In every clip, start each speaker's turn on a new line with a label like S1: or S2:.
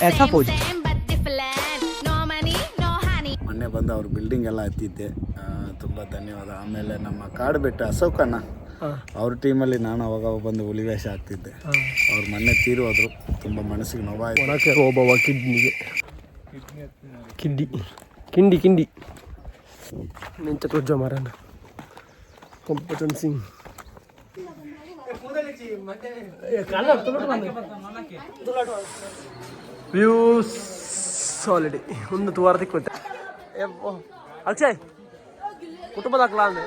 S1: ऐसा पोज।
S2: ಮೊನ್ನೆ ಬಂದು ಅವ್ರ ಬಿಲ್ಡಿಂಗ್ ಎಲ್ಲ ಹತ್ತಿದ್ದೆ. ತುಂಬ ಧನ್ಯವಾದ. ಆಮೇಲೆ ನಮ್ಮ ಕಾಡುಬೆಟ್ಟು ಅಶೋಕಣ್ಣ, ಅವ್ರ ಟೀಮಲ್ಲಿ ನಾನು ಅವಾಗ ಅವಾಗ ಬಂದು ಹುಲಿ ವೇಷ ಹಾಕ್ತಿದ್ದೆ. ಅವ್ರು ಮೊನ್ನೆ ತೀರು ಹೋದ್ರು, ತುಂಬ ಮನಸ್ಸಿಗೆ ನೋವಾಯಿತು.
S3: ಒಣಕೆ ಓಬವ್ವ ಕಿಡ್ನಿಗೆ ಕಿಡ್ಡಿ ಕಿಂಡಿ ಕಿಂಡಿ ನಿಂಚ ತೋಜ ಮಾರನ ಹರ್ಭಜನ್ ಸಿಂಗ್. ವ್ಯೂಸ್ ಸಾಲಿಡ್ ಒಂದು ತುವಾರ ತಿಕ್ಕೊತ್ತೆ. ಅಕ್ಷಯ್ ಕುಟುಂಬದ ಹಾಕ್ಲಾ ಅಂದ್ರೆ.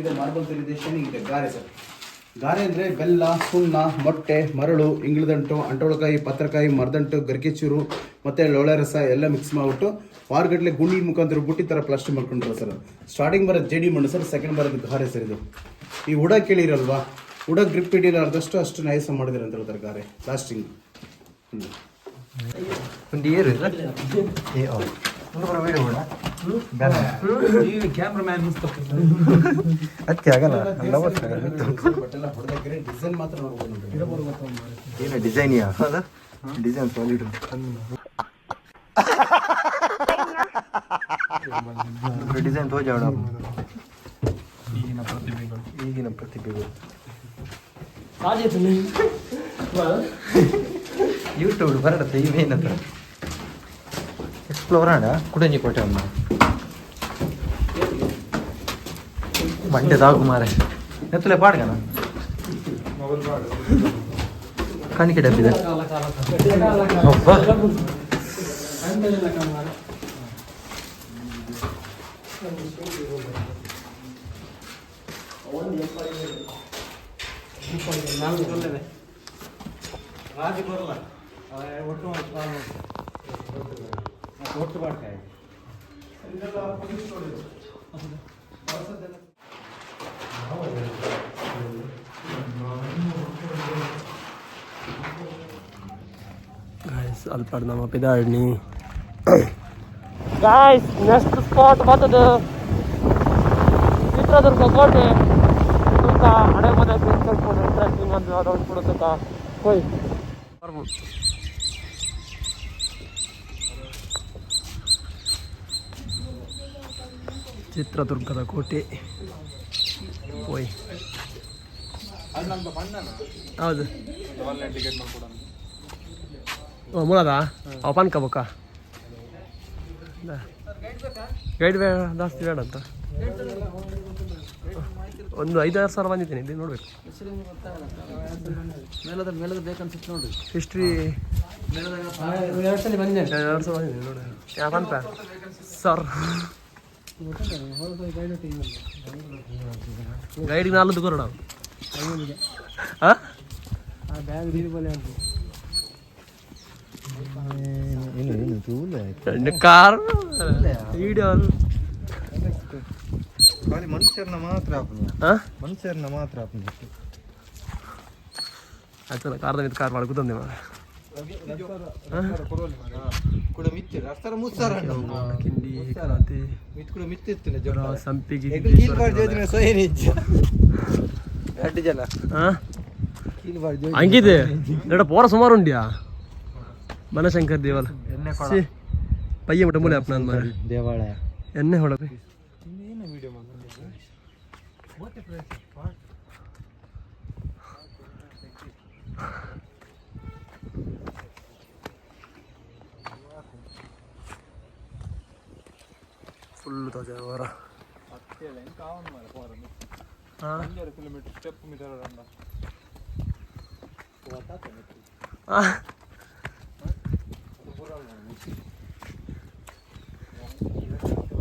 S4: ಇದೆ ಮಾರ್ಬಲ್ ಇದೆ, ಶೈನಿಂಗ್ ಇದೆ. ಗಾರೆ ಸರ್. ಗಾರೆ ಅಂದರೆ ಬೆಲ್ಲ, ಸುಣ್ಣ, ಮೊಟ್ಟೆ, ಮರಳು, ಇಂಗ್ಳದಂಟು, ಅಂಟೋಳಕಾಯಿ, ಪತ್ರಕಾಯಿ, ಮರದಂಟು, ಗರಿಕೆಚೂರು ಮತ್ತು ಲೋಳೆ ರಸ ಎಲ್ಲ ಮಿಕ್ಸ್ ಮಾಡಿಬಿಟ್ಟು ವಾರಗಟ್ಟಲೆ ಗುಂಡಿ ಮುಖಾಂತರ ಬುಟ್ಟಿ ಥರ ಪ್ಲಾಸ್ಟಿಕ್ ಮಾಡ್ಕೊಂಡ್ರೆ ಸರ್. ಸ್ಟಾರ್ಟಿಂಗ್ ಬರೋದು ಜೇಡಿ ಮಣ್ಣು ಸರ್, ಸೆಕೆಂಡ್ ಬರೋದು ಗಾರೆ ಸರ್. ಇದು ಈ ಹುಡ ಕೇಳಿರಲ್ವಾ? ಹುಡ ಗ್ರಿಪ್ ಹಿಡಿಲಾರ್ದಷ್ಟು ಅಷ್ಟು ನೈಸ ಮಾಡಿದ್ರೆ ಅಂತ ಹೇಳ್ತಾರೆ ಗಾರೆ ಪ್ಲಾಸ್ಟಿಂಗ್.
S5: ಒಂದು ಏರು ಏ ಒಂದು ಬರೋ ವೀಡಿಯೋ ಕೂಡ ಅತ್ತೆ ಆಗಲ್ಲ.
S4: ಬಟ್ ಎಲ್ಲ ಹೊಡೆದಾಕಿದ್ರೆ ಡಿಸೈನ್ ಮಾತ್ರ ನೋಡ್ಬೋದು ನೋಡಿ.
S5: ಏನು ಡಿಸೈನ್ ಅಲ್ಲ, ಡಿಸೈನ್ ಸಾಲಿಡ್ ಡಿಸೈನ್ ತೋಜಾಡ. ಈಗಿನ ಪ್ರತಿಭೆಗಳು. ಯೂಟ್ಯೂಬ್ ಬರಡತ್ತೆ ಇವೇನತ್ರ ಎಕ್ಸ್ಪ್ಲೋರ್ ಆಡ ಕುಡಂಜಿ ಕೋಟೆ ಅಮ್ಮ ಮಂಡೆ ದಾಗು ಮಾರೆ ನೆತ್ತಲೆ ಪಾಡ್ಗನ ಕಣಿಕೆ ಡಬ್ಬಿದೆ ಒಬ್ಬ.
S3: ಗಾಯ್ಸ್, ಅಲ್ಪ ನಮ್ಮ ಪಿದಾಡ್ನಿ. ಗಾಯ್ಸ್, ನೆಕ್ಸ್ಟ್ ಸ್ಪಾಟ್ ಬರ್ತದೆ ಚಿತ್ರದುರ್ಗ ಕೋಟೆ. ತೂಕ ಹಳೆ ಮನೆ ಇಂಟ್ರೆಸ್ಟಿಂಗ್ ಒಂದು ಅದು ಕೂಡ ತೂಕ ಹೋಯ್. ಚಿತ್ರದುರ್ಗದ ಕೋಟೆ ಹೋಯ್. ಹೌದು, ಓ ಮೂಲದ ಅವ ಪನ್ಕ ಬೊಕ್ಕ ಗೈಡ್ ಬೇಡ, ಜಾಸ್ತಿ ಬೇಡ ಅಂತ. ಒಂದು ಐದಾರು ಸಾವಿರ ಬಂದಿದ್ದೇನೆ ಇಲ್ಲಿ ನೋಡ್ಬೇಕು. ಹಿಸ್ಟ್ರಿ ಎರಡು ಸಲ ಬಂದಿದ್ದೇನೆ, ಎರಡು ಸಲ ಬಂದಿದ್ದೇನೆ ನೋಡಿ. ಯಾಕಂತ ಸರ್, ಗೈಡ್ಗೆ ನಾಲ್ದು ಕೊರಡ. ಹಾಂ, రెండు ಕಾರ್ ವಿಡಿಯೋ.
S5: ಖಾಲಿ ಮನುಷ್ಯರನ್ನ ಮಾತ್ರ ಆಪುನ.
S3: ಹಾಂ.
S5: ಮನುಷ್ಯರನ್ನ ಮಾತ್ರ ಆಪುನ.
S3: ಆಯ್ತಲ್ಲ, ಕಾರ್ದ ಮಿತ್ ಕಾರ್ ಮಾಡಿ ಮಾರ.
S5: ಕೂಡ ಮಿತ್ತಿರ ಅರ್ಸರ ಮುಸ್ಸಾರ.
S3: ಕಿಂಡಿ ಕ್ರಾಂತಿ.
S5: ಮಿತ್ ಕೂಡ ಮಿತ್ತಿತ್ತಿನ.
S3: ಸಂಪಿಗೆ.
S5: ಸೋಯೇನಿ ಎರಡು ಜನ.
S3: ಹಾಂ, ಹಂಗಿದೆ ಎಡ ಪೋರ ಸುಮಾರು ಉಂಡಿಯಾ. ಬನಶಂಕರ್ ದೇವಲ ಸಿ ಪಯ್ಯ ಮುಟ್ಟ ಮೂಲೆ ಅಪ್ಪ ನಾನು.
S5: ದೇವಾಲಯ.
S3: ಎಣ್ಣೆ ಹೊಡ. ಫುಲ್ ತಾಜಾ ವಾರ. ಹಾಂ ಹಾಂ,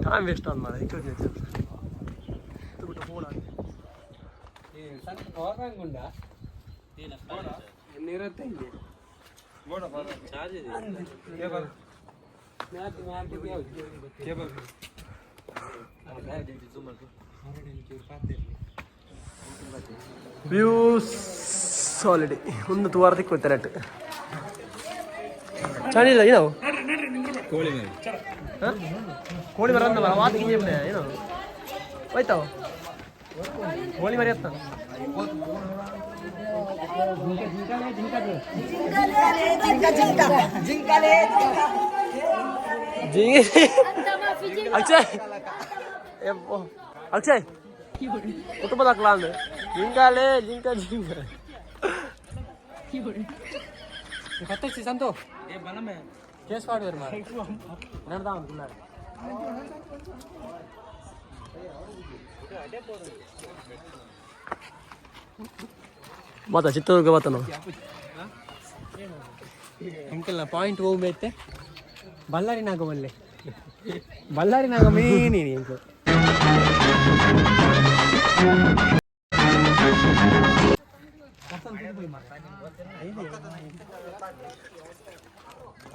S3: ಟೈಮ್ ವೇಸ್ಟ್ ಆದ ಮಾರೆ. ಫೋನ್. ವ್ಯೂಸ್ ಸಾಲಿಡ್ ಒಂದು ತುವಾರ ತಿಕ್ಕೊತ್ತೆ ನೆಟ್ ಚಾಣಿಲ್ಲ. ಏನವು? ಕೋಳಿ ಬರಂದ ಮರ ವಾತ್ ಗಿಂಜೆ ಏನು ಹೋಯ್ತಾವ ಕೋಳಿ ಮರಿ ಅತ್ತ. ಜಿಂಗೆ ಅಕ್ಷಯ್, ಅಕ್ಷಯ್ ಕುಟುಂಬದ ಅಂದ ಜಿಂಕಾಲೆ ಜಿಂಕ ಜಿಂಕ.
S1: ಸಂತೋ ಕೇಸ್ ಮಾಡಿದ್ರು.
S3: ಮಾತಾ ಚಿತ್ರದುರ್ಗ ಮಾತನು.
S1: ಅಂಕಲ್ ಪಾಯಿಂಟ್ ಹೋಗ್ಬೇತೆ. ಬಳ್ಳಾರಿ ನಾಗಮಲ್ಲೆ, ಬಳ್ಳಾರಿ ನಾಗಮೇನಿ ಅಂಕಲ್.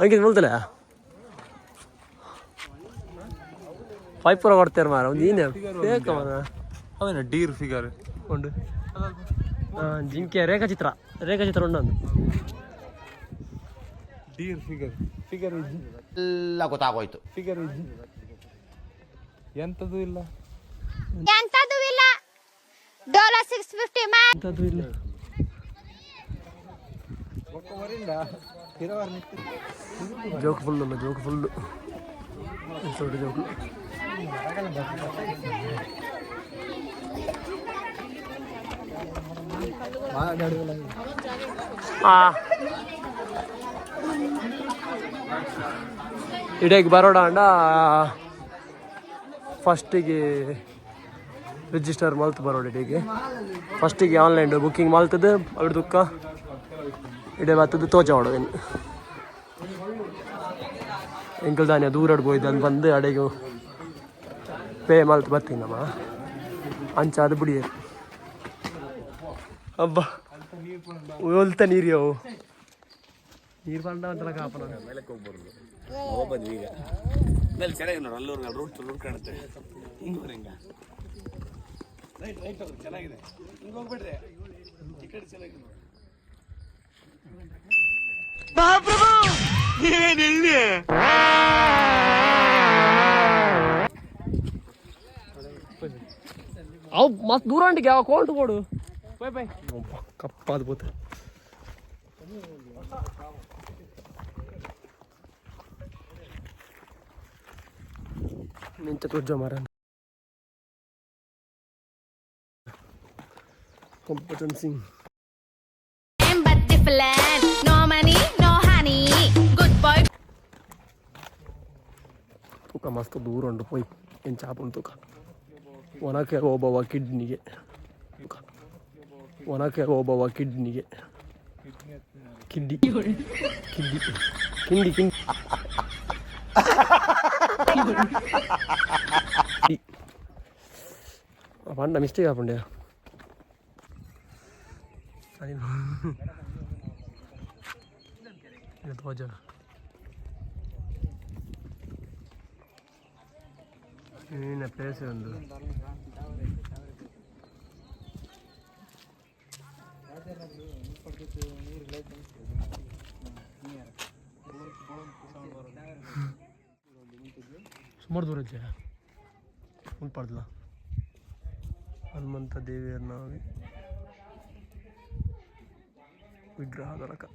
S3: ಅಂಕಿತ್ ಮುಲ್ತಲೆ ಪೈಪುರ ಕೊಡ್ತಾರೆ ಮಾರ ಒಂದು ಏನೇ ಫೇಕ್ ಮಾರ.
S6: ಅವೇನ ಡೀರ್ ಫಿಗರ್?
S3: ಉಂಡು ಜಿಂಕೆ ರೇಖಾಚಿತ್ರ, ರೇಖಾಚಿತ್ರ ಉಂಡು ಒಂದು.
S6: ಡೀರ್ ಫಿಗರ್, ಫಿಗರ್
S5: ಎಲ್ಲ ಗೊತ್ತಾಗೋಯ್ತು.
S6: ಫಿಗರ್ ಎಂತದೂ ಇಲ್ಲ.
S7: ಎಂತದು ಇಲ್ಲ, ಡೋಲೋ 650 ಮ್ಯಾ
S3: ಎಂತದ್ದು ಇಲ್ಲ. ಜೋಕ್ ಫುಲ್ ಅಲ್ಲ, ಜೋಕ್ ಫುಲ್ಲು ದೊಡ್ಡ ಜೋಕು. ಆ ಇಡೀ ಬರೋಡ ಅಂಡ ಫಸ್ಟಿಗೆ ರಿಜಿಸ್ಟರ್ ಮಲ್ತ್ ಬರೋಡ. ಇಡೀಗೆ ಫಸ್ಟಿಗೆ ಆನ್ಲೈನ್ ಬುಕ್ಕಿಂಗ್ ಮಲ್ತದ್ದು ಅವಿಡ ದುಕ್ಕ ಇಡೇ ಬತ್ತದ್ದು ತೋಜ ಇನ್ನು ಎಂಕಲ್ ದಾನ್ಯ ದೂರಡ್ ಪೋಯ್ದು ಅಂದ್ ಬಂದು ಅಡೆಗೆ ಪೇ ಮಲ್ತ್ ಬತ್ತೀನಿ ನಮ್ಮ ಅಂಚ ಅದು ಬಿಡಿ. ಅಬ್ಬ, ಒಲ್ತ ನೀರು ಯವು ನೀರು ಬಂಡ ಒಂಥರ ಕಾಪನ.
S2: ಮೇಲಕ್ಕೆ ಹೋಗ್ಬಾರ್ದು, ಹೋಗ್ಬಂದ್ವಿ ಈಗ. ಮೇಲೆ ಚೆನ್ನಾಗಿದೆ ನೋಡು, ಅಲ್ಲೂರ್ಗ ರೂಟ್ ರೂಟ್ ಕಾಣುತ್ತೆ. ಹಿಂಗೆ ಹೋಗ್ರಿ, ಹಿಂಗ ರೈಟ್ ರೈಟ್ ಹೋಗ್ರಿ, ಚೆನ್ನಾಗಿದೆ. ಹಿಂಗೆ ಹೋಗ್ಬಿಡ್ರಿ, ಈ ಕಡೆ ಚೆನ್ನಾಗಿದೆ ನೋಡಿ.
S3: ಅವು ಮಸ್ತ್ ದೂರ ಅಂಟಿಗೆ ಯಾವ ಕೋಲ್ಟ್ ಕೊಡು ಕಪ್ಪಾದ ಬೋತ. ನಿಂತ ತುಜ್ಜ ಮಾರ ಕಂಪಚನ್ Singh.
S7: But different. No money, no honey. Good boy.
S3: ತೂಕ ಮಸ್ತ್ ದೂರ ಉಂಟು ಪೋಯ್ ಎಂಚ ಆಪುಂಡು ತೂಕ. ಒನಕೆ ಓಬವ್ವ ಕಿಡ್ನಿಗೆ, ಒನಕೆ ಓಬವ್ವ ಕಿಡ್ನಿಗೆ, ಕಿಡ್ಡಿ ಕಿಡ್ಡಿ ಕಿಂಡಿ ಕಿಂಡಿ. ಪಂಡ ಮಿಸ್ಟೇಕ್ ಆಪುಂಡೆ. ತೋಜ ಏನ ಪ್ಲೇಸ್ ಒಂದು. ಸುಮಾರು ದೂರ ಇದ್ದೆ ಉಂಟು ಹನುಮಂತ ದೇವಿಯರ್ನ ವಿಗ್ರಹ ದೊರಕ.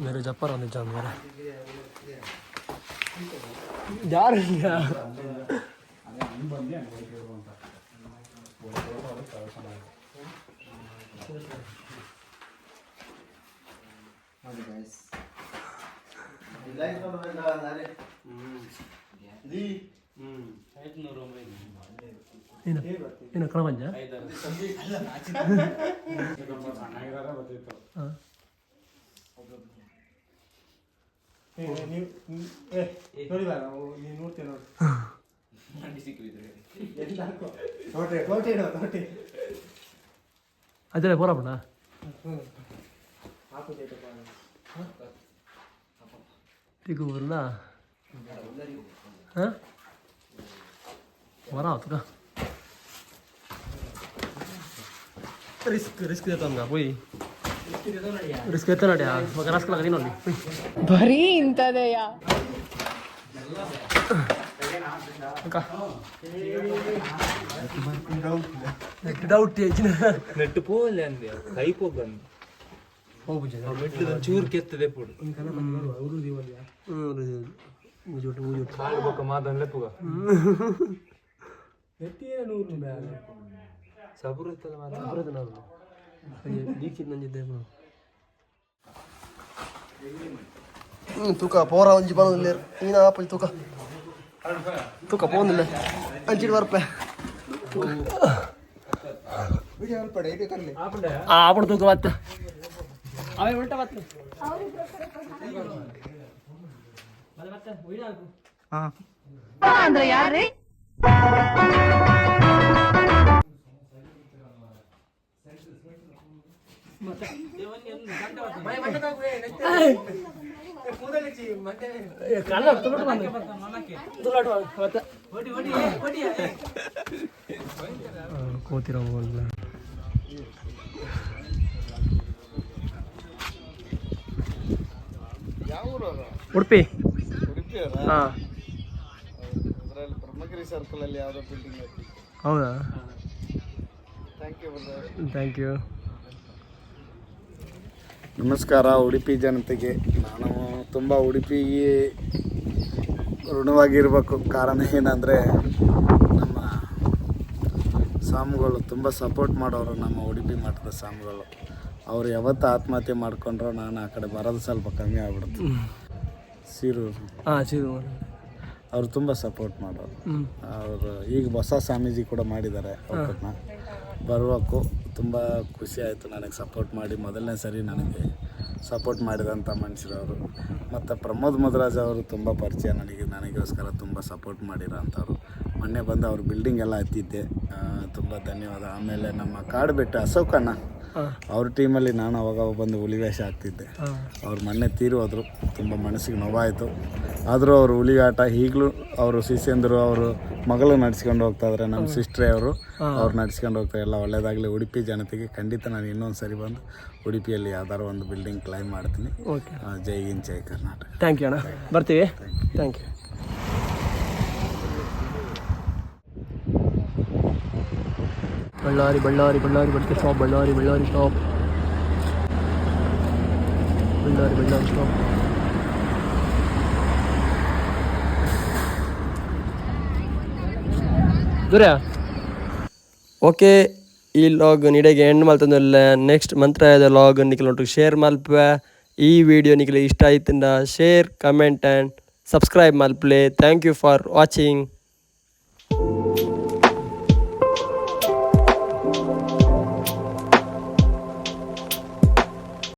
S3: मेरे जप्पर आने जान मेरा ಯಾರು ಏನು ಏನು ಕ್ರಮಂಜ. ಹಾಂ ಅದೇ ಪೋರಪ್ಪಣ ತಿಕ್ಕು ಬರಲ್ಲ. ಹಾಂ. ಮರ ಆತುಕ ರಿಸ್ಕ್ ರಿಸ್ಕ್ ದೇತಂಗ ಪೋಯ್. ರಿಸ್ಕ್ ಎತ್ತ ನಡಿಯಾ ಮಗ ರಸ್ಕ್ ಲಗದಿ ನೋಡಿ.
S8: ಬರೀ ಇಂಥದೆಯಾ?
S3: ಅಕ್ಕ, ಡೌಟ್.
S6: ನೆಟ್ ಪೋವಲೆ ಅಂದೆ, ಕೈ ಪೋಗಂದು.
S1: ಹೋಗುಜ.
S6: ಮೆಟ್ಲು ಚೂರು ಕೆತ್ತದೆ ಪೋಡು.
S3: ಮೂಜೋಟು ಮೂಜೋಟು.
S6: ಕಾಲು ಬೊಕ್ಕ ಮಾತನ್ ಲೆಪ್ಪುಗ. ಸಬುರು ಇತ್ತಲ್ಲ ಮಾತ.
S3: ದೀಕ್ಷಿತ್ ನಂಜಿದ್ದೆ. ತೂಕ ಪೋರ ಒಂಜಿ ಬರೋದಿಲ್ಲ ನೀನ ಆಪಲ್. ತೂಕ ತೂಕ ಪೋಂದಿಲ್ಲ ಅಂಚಿಡ್ ಬರ್ಪೆ. ಆಪಣ ತೂಕ ಮತ್ತೆ ಅವೇ ಉಲ್ಟ ಮತ್ತೆ.
S7: ಅಂದ್ರೆ ಯಾರ್ರೀ?
S3: ಮತ್ತೆ ಕೋತಿರೋ. ಉಡುಪಿ.
S2: ಉಡುಪಿ.
S3: ಹಾಂ.
S2: ಅದರಲ್ಲಿ ಬ್ರಹ್ಮಗಿರಿ ಸರ್ಕಲ್ ಅಲ್ಲಿ ಯಾವುದೋ ಬಿಲ್ಡಿಂಗ್.
S3: ಹೌದಾ?
S2: Thank you.
S3: Thank you.
S2: ನಮಸ್ಕಾರ ಉಡುಪಿ ಜನತೆಗೆ. ನಾನು ತುಂಬ ಉಡುಪಿಗೆ ಋಣವಾಗಿರಬೇಕು. ಕಾರಣ ಏನಂದರೆ, ನಮ್ಮ ಸ್ವಾಮಿಗಳು ತುಂಬ ಸಪೋರ್ಟ್ ಮಾಡೋರು. ನಮ್ಮ ಉಡುಪಿ ಮಠದ ಸ್ವಾಮಿಗಳು. ಅವರು ಯಾವತ್ತು ಆತ್ಮಹತ್ಯೆ ಮಾಡ್ಕೊಂಡ್ರೋ, ನಾನು ಆ ಕಡೆ ಬರೋದು ಸ್ವಲ್ಪ ಕಮ್ಮಿ ಆಗ್ಬಿಡ್ತು. ಸೀರೂರು.
S3: ಹಾಂ, ಸೀರು.
S2: ಅವರು ತುಂಬ ಸಪೋರ್ಟ್ ಮಾಡೋರು. ಅವರು ಈಗ ಹೊಸ ಸ್ವಾಮೀಜಿ ಕೂಡ ಮಾಡಿದ್ದಾರೆ ಅವ್ರನ್ನ. ಬರಬೇಕು, ತುಂಬ ಖುಷಿ ಆಯಿತು ನನಗೆ. ಸಪೋರ್ಟ್ ಮಾಡಿ, ಮೊದಲನೇ ಸರಿ ನನಗೆ ಸಪೋರ್ಟ್ ಮಾಡಿದಂಥ ಮನುಷ್ಯರು ಅವರು. ಮತ್ತು ಪ್ರಮೋದ್ ಮಧ್ವರಾಜ್ ಅವರು ತುಂಬ ಪರಿಚಯ ನನಗೆ. ನನಗೋಸ್ಕರ ತುಂಬ ಸಪೋರ್ಟ್ ಮಾಡಿರೋ ಅಂಥವ್ರು. ಮೊನ್ನೆ ಬಂದು ಅವ್ರ ಬಿಲ್ಡಿಂಗ್ ಎಲ್ಲ ಹತ್ತಿದ್ದೆ. ತುಂಬ ಧನ್ಯವಾದ. ಆಮೇಲೆ ನಮ್ಮ ಕಾಡುಬೆಟ್ಟು ಅಶೋಕಣ್ಣ, ಅವ್ರ ಟೀಮಲ್ಲಿ ನಾನು ಅವಾಗ ಬಂದು ಹುಲಿ ವೇಷ ಹಾಕ್ತಿದ್ದೆ. ಅವ್ರು ಮೊನ್ನೆ ತೀರಿ ಹೋದರು. ತುಂಬ ಮನಸ್ಸಿಗೆ ನೋವಾಯಿತು. ಆದರೂ ಅವರು ಹುಲಿ ಆಟ ಈಗಲೂ ಅವರು ಶಿಷ್ಯಂದರು, ಅವರು ಮಗಳು ನಡ್ಸ್ಕೊಂಡು ಹೋಗ್ತಾ ಇದ್ದಾರೆ. ನಮ್ಮ ಸಿಸ್ಟ್ರೇ ಅವರು, ಅವ್ರು ನಡ್ಸ್ಕೊಂಡು ಹೋಗ್ತಾರೆ. ಎಲ್ಲ ಒಳ್ಳೇದಾಗಲಿ ಉಡುಪಿ ಜನತೆಗೆ. ಖಂಡಿತ ನಾನು ಇನ್ನೊಂದು ಸರಿ ಬಂದು ಉಡುಪಿಯಲ್ಲಿ ಯಾವ್ದಾದ್ರು ಒಂದು ಬಿಲ್ಡಿಂಗ್ ಕ್ಲೈಮ್ ಮಾಡ್ತೀನಿ.
S3: ಓಕೆ.
S2: ಜೈ ಹಿಂದ್, ಜೈ ಕರ್ನಾಟಕ.
S3: Thank you ಅಣ್ಣ, ಬರ್ತೀವಿ. Thank you. Ballari, Ballari, Ballari ಬಡ್ಕೆ stop. Ballari, Ballari stop. Ballari, Ballari stop. ದೂರ. ಓಕೆ, ಈ ಲಾಗ್ ನಿಡೆಗೆ ಎಂಡ್ ಮಲ್ತೊಂದುಲ್ಲೆ. ನೆಕ್ಸ್ಟ್ ಮಂತ್ರಾಲಯದ ಲಾಗ್ ನಿಕಲ್ ಶೇರ್ ಮಲ್ಪುವೆ. ಈ ವಿಡಿಯೋ ನಿಕಲೆ ಇಷ್ಟ ಆಯ್ತಂಡ ಶೇರ್, ಕಮೆಂಟ್ ಆ್ಯಂಡ್ ಸಬ್ಸ್ಕ್ರೈಬ್ ಮಲ್ಪಲೆ. Thank you for watching.